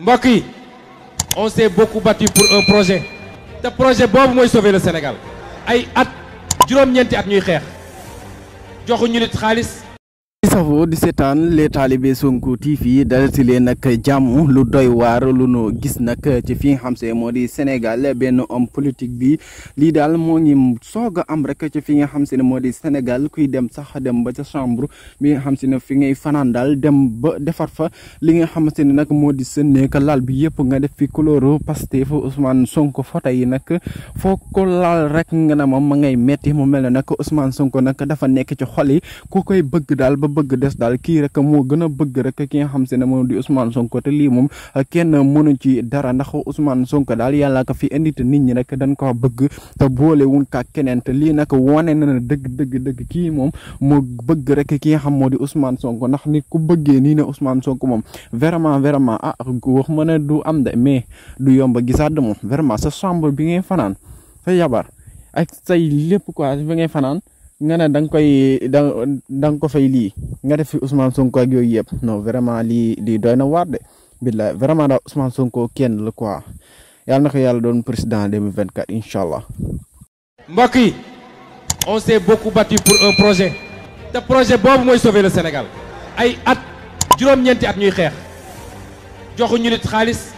mbokk yi on s'est beaucoup battu pour un projet te projet boobu mooy sauver le Sénégal ay at juróom-ñeenti at ñuy xeex joxuñu nit xaalis. safo di seetaan les talibé Sonko TV dal si leen nag jàmm lu doy waar lu nu gis nag ci fi nga xam se moo di Sénégal benn homme politique bi lii daal moo ngi soog a am rek ci fi nga xam se ne moo di Sénégal kuy dem sax dem ba ca chambre bi nga xam se ne fi ngay fanaan daal dem ba defar fa li nga xam se ne nag moo di sa nekk lal bi yëpp nga def fi couleur Pastef Ousmane Sonko photo yi nag foo ko laal rek nga ne ma ngay metti mu mel ne nag Ousmane Sonko nag dafa nekk ci xol yi ku koy bëgg daal ba bëgg des daal kii rek moo gën a bëgg rek ki nga xam se ne moom di Ousmane Sonko te lii moom kenn mënu ci dara ndax Ousmane Sonko daal yàlla ko fi indi te nit ñi rek dañ ko bëgg te boole wuñ ka keneen te lii nag wane na dëgg kii moom moo bëgg rek ki nga xam moo di Ousmane Sonko ndax nit ku bëggee nii ne Ousmane Sonko moom vraiment wax ma ne du am de mais du yomb a gisaat moom vraiment sa chambre bi ngay fanaan sa yabar ak say lépp quoi bi ngay fanaan nga ne da nga ko fay lii nga def fi Ousmane Sonko ak yooyu yëpp non vraiment lii doy na waar de billahi vraiment daal Ousmane Sonko kenn la quoi yàlla na ko yàlla doon président 2024 incha allah. mbokk yi on s'est beaucoup battu pour un projet te projet boobu mooy sauver le Sénégal ay at juróom-ñeenti at ñuy xeex joxuñu nit xaalis